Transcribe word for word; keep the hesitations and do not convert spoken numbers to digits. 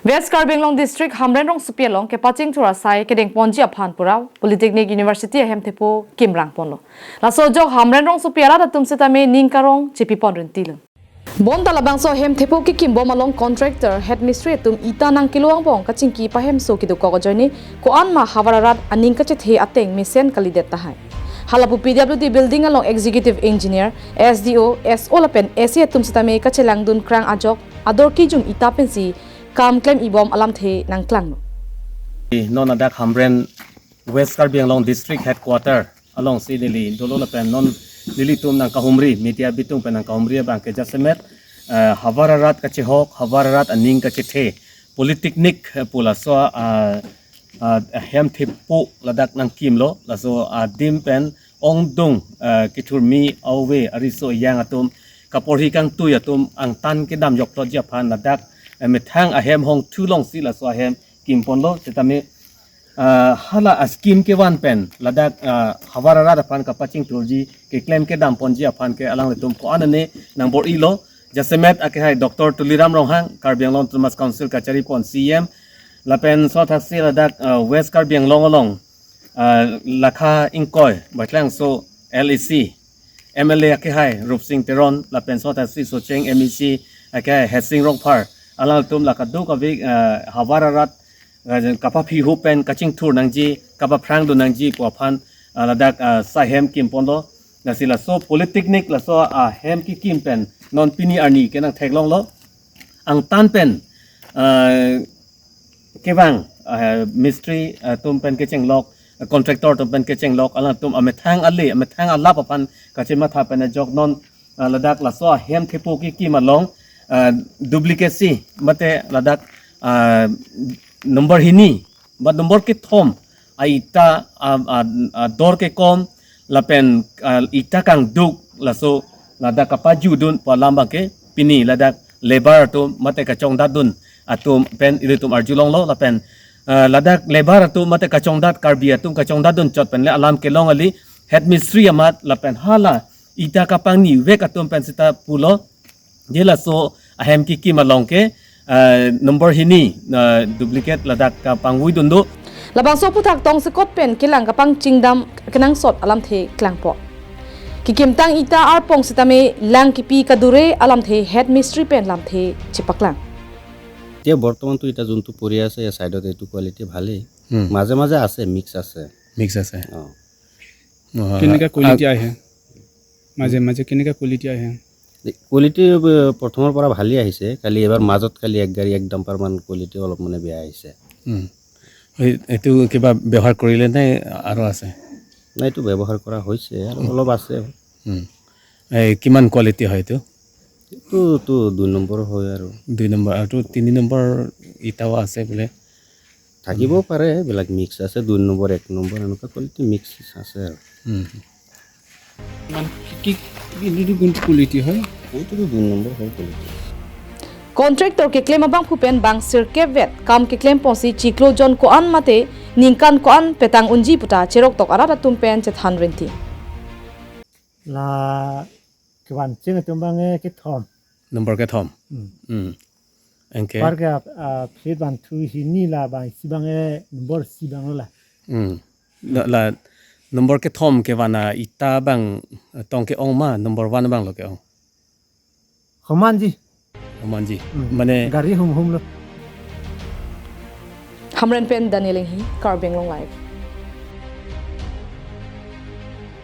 West Karbi Anglong District Hamren rongsopi along kepachingthur asai kedengponji aphan pura Polytechnic University ahem thepo kimrang ponlo. Laso ajok Hamren rongsopi arat atum setame ning karong chepipon rintilo. Bonta labangso ahem thepo kekimbom along contractor, head mistri atum ita nangkelo angbong kachingki pahemso kedokok ajoine ko-an ma havar arat aning kachethe ateng mesen kalidet tahai. Halapu P W D building along executive engineer, S D O, S O lapen S A atum setame kachelangdun krang ajok ador kijum ita pensi kam klem-ibom alamthe nangklanglo. Non ladak Hamren West Karbi Anglong District Headquarter alongsi neli dolo lapen non nelitum nangkahumri, media bitung pen nangkahumri abang ke jasemet, eh, havar arat kachehok, havar arat aning kachethe, Polytechnic, eh, pu laso, ah, ah, ahem thepo ladak nangkimlo, laso adim pen ongdung, eh, kethurmi ove ariso ejang atum, kaporhi kangtui atum angtan kedam joklo ji aphan ladak, eh, methang ahem hongthu alongsi laso ahem kimponlo, setame ah, hala a-scheme kevan pen ladak, ah, havar arat aphan kapachingthurji, keklem kedamponji aphan ke alanglitum ko-an ane nangbor-ilo. Jasemet akehai Doctor Tuliram Ronghang, Karbi Anglong Autonomous Council kacharipon C E M, lapen sothaksi ladak, ah, West Karbi Anglong along, ah, lakha ingkoi Baithalangso L A C, M L A akehai Rupsing Teron, lapen sothaksi Socheng M A C akehai Hesing Rongphar, alanglitum la kadokave, ah, havar arat, ah, kapaphihu pen kachingthur nangji, kapaphrangdun nangji pu aphan, ah, ladak, ah, sai hem kimponlo. Lasi laso Polytechnic laso ahem kekim pen non pini arni ke nangtheklonglo. Angtan pen, ah, kevang, ah, mistri, ah, atum pen kechenglok, ah, contractor atum pen kechenglok, alangtum amethang ale, amethang alap aphan kachematha pen ajok non, ah, ladak laso ahem thepo kekim along, ah, duplicate si mate ladak, ah, number hini ba number kethom a-ita, ah, ah, ah, dor kekom lapen, ah, ita kangduk laso ladak kapajudun pu alam abang ke pini ladak labour atum mate kachongdatdun atum pen ilitum arjulonglo lapen, ah, ladak labour atum mate kachongdat Karbi atum kachongdatdun chot pen le alam kelong kali head mistri amat lapen hala ita kapangni vek atum pen seta pulo. Je laso ahem kekim along ke, eh, number hini, eh, duplicate ladak kapangvuidun do. Labangso aphuthak tongsekot pen kelang kapangchingdam kenangsot alamthe klangpo. Kekimtang ita arpong setame lang kipi kadure alamthe head mistri pen lamthe chepaklang. এতিয়া বৰ্তমানতো এতিয়া যোনটো পৰি আছে, ইয়াৰ চাইডত এইটো কোৱালিটি ভালেই। হুম। মাজে মাজে আছে, মিক্স আছে। মিক্স আছে। অ। অ, কেনেকা আ- কোৱালিটি আহে? মাজে মাজে কেনেকা কোৱালিটি আহে? কোৱালিটি, এ, প্ৰথমৰ পৰা ভালেই আহিছে। খালি এবাৰ মাজত খালি এক গাড়ী, এক ডাম্পাৰ মান কোৱালিটি অলপ মানে বেয়া আহিছে। হুম। এই, এইটো কিবা ব্যৱহাৰ কৰিলে নে আৰু আছে? নাই, এইটো ব্যৱহাৰ কৰা হৈছে আৰু হুম। অলপ আছে। হুম। এই কিমান কোৱালিটি হয় এইটো? এইটো তো দুই নম্বৰ হয় আৰু। দুই নম্বৰ, আৰু তো তিনি নম্বৰ ইটাও আছে বোলে। থাকিব পাৰে, এইবিলাক মিক্স আছে, দুই নম্বৰ, এক নম্বৰ, এনেকুৱা কোৱালিটি মিক্স আছে আৰু। হুম। মানে কি, কি, এইটো কোনটো কোৱালিটি হয়? এইটোতো দুই নম্বৰ হয় quality. Contractor keklem abangphu pen bang sirkep vet kam keklemponsi chiklo jon ko-an mate ningkan ko-an petang unji puta cheroktok arat atum pen chethan rinti. La kevancheng atum abang, eh, kethom. Number kethom. Hmm. Hmm. Anke? Par ke, ah, ah, phit bang thu hini la bang isi abang, eh, number isi abang la. Hmm. La, la number kethom kevan a-ita abang, eh, tong ke-ong ma, number one abang lo ke-ong? Homanji. Homanji. Hmm. Mane gari humhum lo. Hamren pen Daniel Enghi, Karbi Anglong Live.